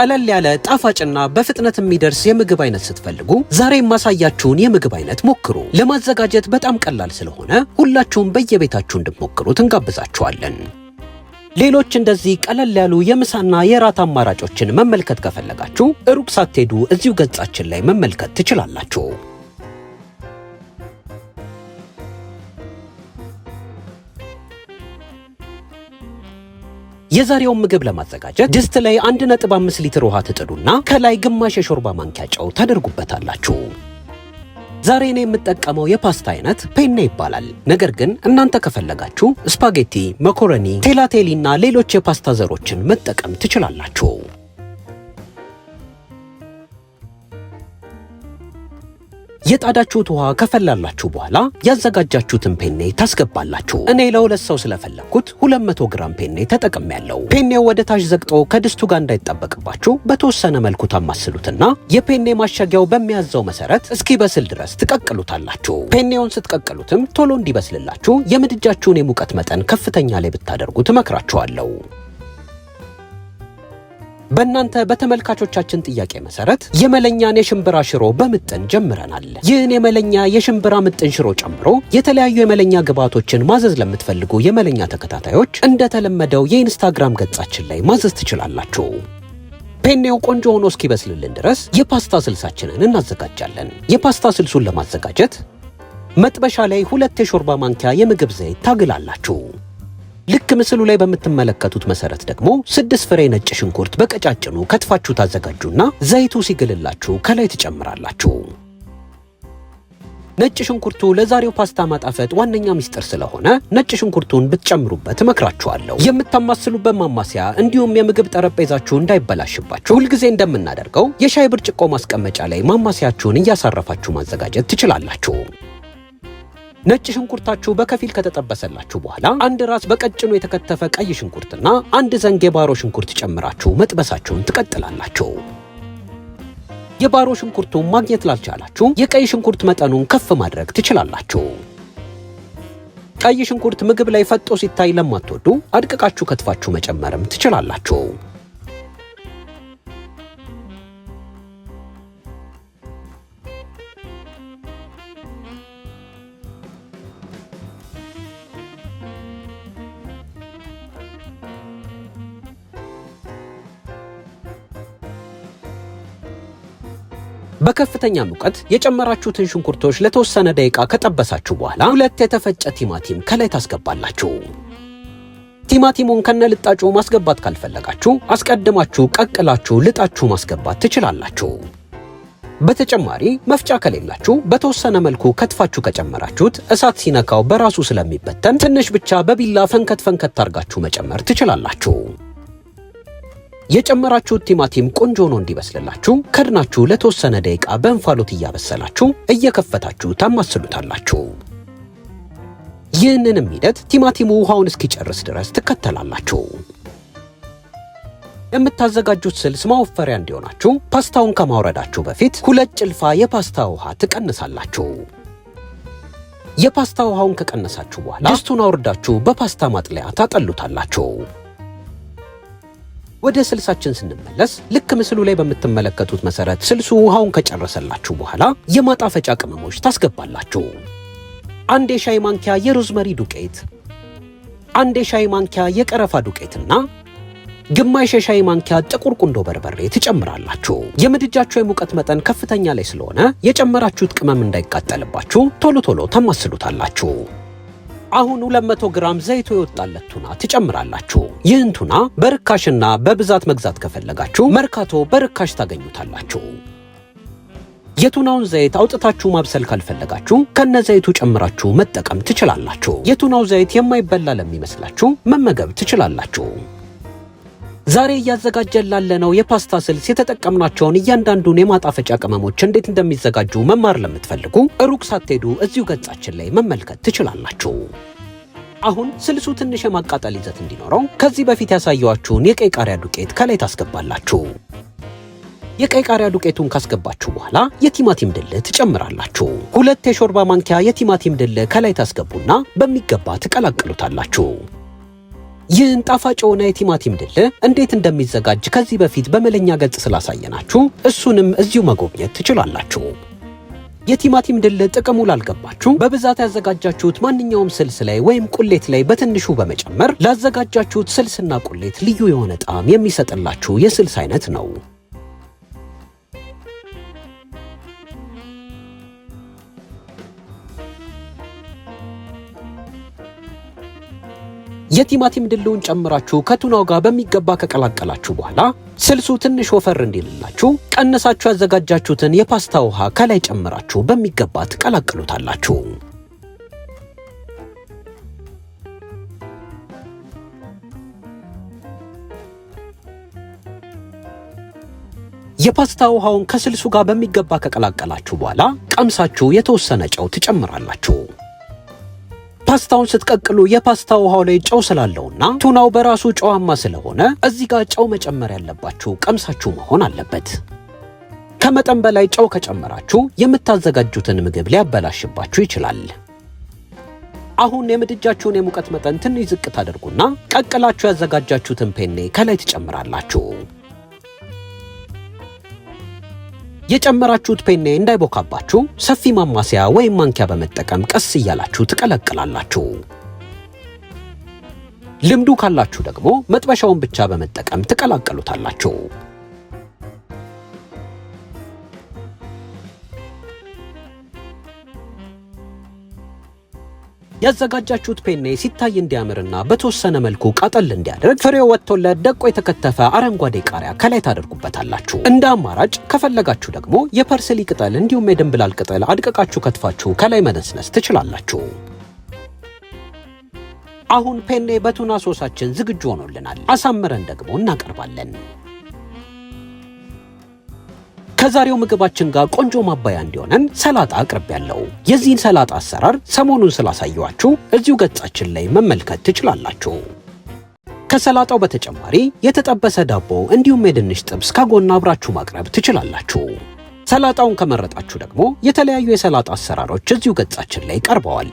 ቀለል ያለ ጣፋጭና በፍጥነት የሚደርስ የምግብ አይነት ስትፈልጉ ዛሬ የማሳያችሁን የምግብ አይነት ሞክሩ። ለማዘጋጀት በጣም ቀላል ስለሆነ ሁላችሁም በየቤታችሁ እንድትሞክሩት እንጋብዛችኋለን። ሌሎች እንደዚህ ቀለል ያሉ የምሳና የራት አማራጮችን መመልከት ከፈለጋችሁ ሩቅ ሳትሄዱ እዚሁ ገጻችን ላይ መመልከት ትችላላችሁ። የዛሬውን ምግብ ለማዘጋጀት ድስት ላይ 1.5 ሊትር ውሃ ትጥዱና ከላይ ግማሽ የሾርባ ማንኪያ ጨው ታደርጉበታላችሁ። ዛሬ እኔ የምጠቀመው የፓስታ አይነት ፔኔ ይባላል። ነገር ግን እናንተ ከፈለጋችሁ ስፓጌቲ፣ መኮረኒ፣ ቴላቴሊ እና ሌሎች የፓስታ ዘሮችን መጠቀም ትችላላችሁ። የጣዳችሁት ውሃ ከፈላላችሁ በኋላ ያዘጋጃችሁትን ፔኔ ታስገባላችሁ። እኔ ለሁለት ሰው ስለፈለግኩት 200 ግራም ፔኔ ተጠቅሜያለሁ። ፔኔው ወደ ታች ዘግጦ ከድስቱ ጋር እንዳይጣበቅባችሁ በተወሰነ መልኩ ታማስሉትና የፔኔ ማሸጊያው በሚያዘው መሰረት እስኪበስል ድረስ ትቀቅሉታላችሁ። ፔኔውን ስትቀቅሉትም ቶሎ እንዲበስልላችሁ የምድጃችሁን የሙቀት መጠን ከፍተኛ ላይ ብታደርጉት እመክራችኋለሁ። በእናንተ በተመልካቾቻችን ጥያቄ መሰረት የመለኛን የሽምብራ ሽሮ በምጥን ጀምረናል። ይህን የመለኛ የሽምብራ ምጥን ሽሮ ጨምሮ የተለያዩ የመለኛ ግብዓቶችን ማዘዝ ለምትፈልጉ የመለኛ ተከታታዮች እንደተለመደው የኢንስታግራም ገጻችን ላይ ማዘዝ ትችላላችሁ። ፔኔው ቆንጆ ሆኖ እስኪበስልልን ድረስ የፓስታ ስልሳችንን እናዘጋጃለን። የፓስታ ስልሱን ለማዘጋጀት መጥበሻ ላይ 2 የሾርባ ማንኪያ የምግብ ዘይት ታግላላችሁ። ልክ ምስሉ ላይ በምትመለከቱት መሰረት ደግሞ 6 ፍሬ ነጭ ሽንኩርት በቀጫጭኑ ከትፋችሁ ታዘጋጁና ዘይቱ ሲግልላችሁ ከላይ ትጨምራላችሁ። ነጭ ሽንኩርቱ ለዛሬው ፓስታ ማጣፈጥ ዋነኛ ሚስጥር ስለሆነ ነጭ ሽንኩርቱን ብትጨምሩበት እመክራችኋለሁ። የምታማስሉበት ማማሰያ እንዲሁም የምግብ ጠረጴዛችሁ እንዳይበላሽባችሁ ሁልጊዜ እንደምናደርገው የሻይ ብርጭቆ ማስቀመጫ ላይ ማማሰያችሁን እያሳረፋችሁ ማዘጋጀት ትችላላችሁ። ነጭ ሽንኩርታችሁ በከፊል ከተጠበሰላችሁ በኋላ አንድ ራስ በቀጭኑ የተከተፈ ቀይ ሽንኩርትና አንድ ዘንግ የባሮ ሽንኩርት ጨምራችሁ መጥበሳችሁን ትቀጥላላችሁ። የባሮ ሽንኩርቱን ማግኘት ላልቻላችሁ የቀይ ሽንኩርት መጠኑን ከፍ ማድረግ ትችላላችሁ። ቀይ ሽንኩርት ምግብ ላይ ፈጦ ሲታይ ለማትወዱ አድቅቃችሁ ከትፋችሁ መጨመርም ትችላላችሁ። በከፍተኛ ሙቀት የጨመራችሁትን ሽንኩርቶች ለተወሰነ ደቂቃ ከጠበሳችሁ በኋላ 2 የተፈጨ ቲማቲም ከላይ ታስገባላችሁ። ቲማቲሙን ከነልጣጩ ማስገባት ካልፈለጋችሁ አስቀድማችሁ ቀቅላችሁ ልጣችሁ ማስገባት ትችላላችሁ። በተጨማሪ መፍጫ ከሌላችሁ በተወሰነ መልኩ ከትፋችሁ ከጨመራችሁት እሳት ሲነካው በራሱ ስለሚበተን ትንሽ ብቻ በቢላ ፈንከት ፈንከት አድርጋችሁ መጨመር ትችላላችሁ። የጨመራችሁት ቲማቲም ቆንጆ ሆኖ እንዲበስልላችሁ ከድናችሁ ለተወሰነ ደቂቃ በእንፋሎት እያበሰላችሁ እየከፈታችሁ ታማስሉታላችሁ። ይህንንም ሂደት ቲማቲሙ ውሃውን እስኪጨርስ ድረስ ትከተላላችሁ። የምታዘጋጁት ስልስ ማወፈሪያ እንዲሆናችሁ ፓስታውን ከማውረዳችሁ በፊት 2 ጭልፋ የፓስታ ውሃ ትቀንሳላችሁ። የፓስታ ውሃውን ከቀነሳችሁ በኋላ ድስቱን አውርዳችሁ በፓስታ ማጥለያ ታጠሉታላችሁ። ወደ ስልሳችን ስንመለስ ልክ ምስሉ ላይ በምትመለከቱት መሰረት ስልሱ ውሃውን ከጨረሰላችሁ በኋላ የማጣፈጫ ቅመሞች ታስገባላችሁ። 1 የሻይ ማንኪያ የሮዝመሪ ዱቄት፣ 1 የሻይ ማንኪያ የቀረፋ ዱቄትና ግማሽ የሻይ ማንኪያ ጥቁር ቁንዶ በርበሬ ትጨምራላችሁ። የምድጃችሁ የሙቀት መጠን ከፍተኛ ላይ ስለሆነ የጨመራችሁት ቅመም እንዳይቃጠልባችሁ ቶሎ ቶሎ ታማስሉታላችሁ። አሁን 200 ግራም ዘይቱ የወጣለት ቱና ትጨምራላችሁ። ይህን ቱና በርካሽና በብዛት መግዛት ከፈለጋችሁ መርካቶ በርካሽ ታገኙታላችሁ። የቱናውን ዘይት አውጥታችሁ ማብሰል ካልፈለጋችሁ ከነ ዘይቱ ጨምራችሁ መጠቀም ትችላላችሁ። የቱናው ዘይት የማይበላ ለሚመስላችሁ መመገብ ትችላላችሁ። ዛሬ እያዘጋጀን ላለነው የፓስታ ስልስ የተጠቀምናቸውን እያንዳንዱን የማጣፈጫ ቅመሞች እንዴት እንደሚዘጋጁ መማር ለምትፈልጉ ሩቅ ሳትሄዱ እዚሁ ገጻችን ላይ መመልከት ትችላላችሁ። አሁን ስልሱ ትንሽ የማቃጠል ይዘት እንዲኖረው ከዚህ በፊት ያሳየኋችሁን የቀይ ቃሪያ ዱቄት ከላይ ታስገባላችሁ። የቀይ ቃሪያ ዱቄቱን ካስገባችሁ በኋላ የቲማቲም ድልህ ትጨምራላችሁ። 2 የሾርባ ማንኪያ የቲማቲም ድልህ ከላይ ታስገቡና በሚገባ ትቀላቅሉታላችሁ። ይህን ጣፋጭ የሆነ የቲማቲም ድልህ እንዴት እንደሚዘጋጅ ከዚህ በፊት በመለኛ ገጽ ስላሳየናችሁ እሱንም እዚሁ መጎብኘት ትችላላችሁ። የቲማቲም ድልህ ጥቅሙ ላልገባችሁ በብዛት ያዘጋጃችሁት ማንኛውም ስልስ ላይ ወይም ቁሌት ላይ በትንሹ በመጨመር ላዘጋጃችሁት ስልስና ቁሌት ልዩ የሆነ ጣዕም የሚሰጥላችሁ የስልስ አይነት ነው። የቲማቲም ድልውን ጨምራችሁ ከቱናው ጋር በሚገባ ከቀላቀላችሁ በኋላ ስልሱ ትንሽ ወፈር እንዲልላችሁ ቀንሳችሁ ያዘጋጃችሁትን የፓስታ ውሃ ከላይ ጨምራችሁ በሚገባ ትቀላቅሉታላችሁ። የፓስታ ውሃውን ከስልሱ ጋር በሚገባ ከቀላቀላችሁ በኋላ ቀምሳችሁ የተወሰነ ጨው ትጨምራላችሁ። ፓስታውን ስትቀቅሉ የፓስታ ውሃው ላይ ጨው ስላለውና ቱናው በራሱ ጨዋማ ስለሆነ እዚህ ጋር ጨው መጨመር ያለባችሁ ቀምሳችሁ መሆን አለበት። ከመጠን በላይ ጨው ከጨመራችሁ የምታዘጋጁትን ምግብ ሊያበላሽባችሁ ይችላል። አሁን የምድጃችሁን የሙቀት መጠን ትንሽ ዝቅ ታደርጉና ቀቅላችሁ ያዘጋጃችሁትን ፔኔ ከላይ ትጨምራላችሁ። የጨመራችሁት ፔኔ እንዳይቦካባችሁ ሰፊ ማማሰያ ወይም ማንኪያ በመጠቀም ቀስ እያላችሁ ትቀላቅላላችሁ። ልምዱ ካላችሁ ደግሞ መጥበሻውን ብቻ በመጠቀም ትቀላቀሉታላችሁ። ያዘጋጃችሁት ፔኔ ሲታይ እንዲያምርና በተወሰነ መልኩ ቃጠል እንዲያደርግ ፍሬው ወጥቶለት ደቆ የተከተፈ አረንጓዴ ቃሪያ ከላይ ታደርጉበታላችሁ። እንደ አማራጭ ከፈለጋችሁ ደግሞ የ parsley ቅጠል እንዲሁም የድንብላል ቅጠል አድቅቃችሁ ከትፋችሁ ከላይ መነስነስ ትችላላችሁ። አሁን ፔኔ በቱና ሶሳችን ዝግጁ ሆኖልናል። አሳምረን ደግሞ እናቀርባለን። ከዛሬው ምግባችን ጋር ቆንጆ ማባያ እንዲሆነን ሰላጣ አቅርቤያለሁ። የዚህን ሰላጣ አሰራር ሰሞኑን ስላሳየኋችሁ እዚሁ ገጻችን ላይ መመልከት ትችላላችሁ። ከሰላጣው በተጨማሪ የተጠበሰ ዳቦ እንዲሁም የድንች ጥብስ ከጎን አብራችሁ ማቅረብ ትችላላችሁ። ሰላጣውን ከመረጣችሁ ደግሞ የተለያዩ የሰላጣ አሰራሮች እዚሁ ገጻችን ላይ ቀርበዋል።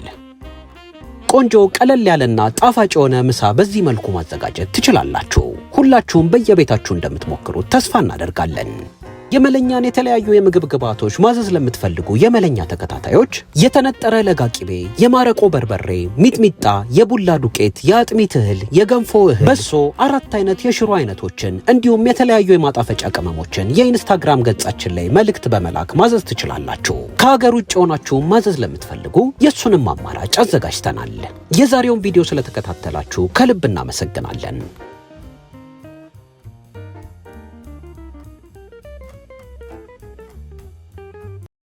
ቆንጆ ቀለል ያለና ጣፋጭ የሆነ ምሳ በዚህ መልኩ ማዘጋጀት ትችላላችሁ። ሁላችሁም በየቤታችሁ እንደምትሞክሩት ተስፋ እናደርጋለን። የመለኛን የተለያዩ የምግብ ግብዓቶች ማዘዝ ለምትፈልጉ የመለኛ ተከታታዮች የተነጠረ ለጋ ቂቤ፣ የማረቆ በርበሬ፣ ሚጥሚጣ፣ የቡላ ዱቄት፣ የአጥሚት እህል፣ የገንፎ እህል፣ በሶ፣ አራት አይነት የሽሮ አይነቶችን እንዲሁም የተለያዩ የማጣፈጫ ቅመሞችን የኢንስታግራም ገጻችን ላይ መልእክት በመላክ ማዘዝ ትችላላችሁ። ከሀገር ውጭ የሆናችሁ ማዘዝ ለምትፈልጉ የእሱንም አማራጭ አዘጋጅተናል። የዛሬውን ቪዲዮ ስለተከታተላችሁ ከልብ እናመሰግናለን።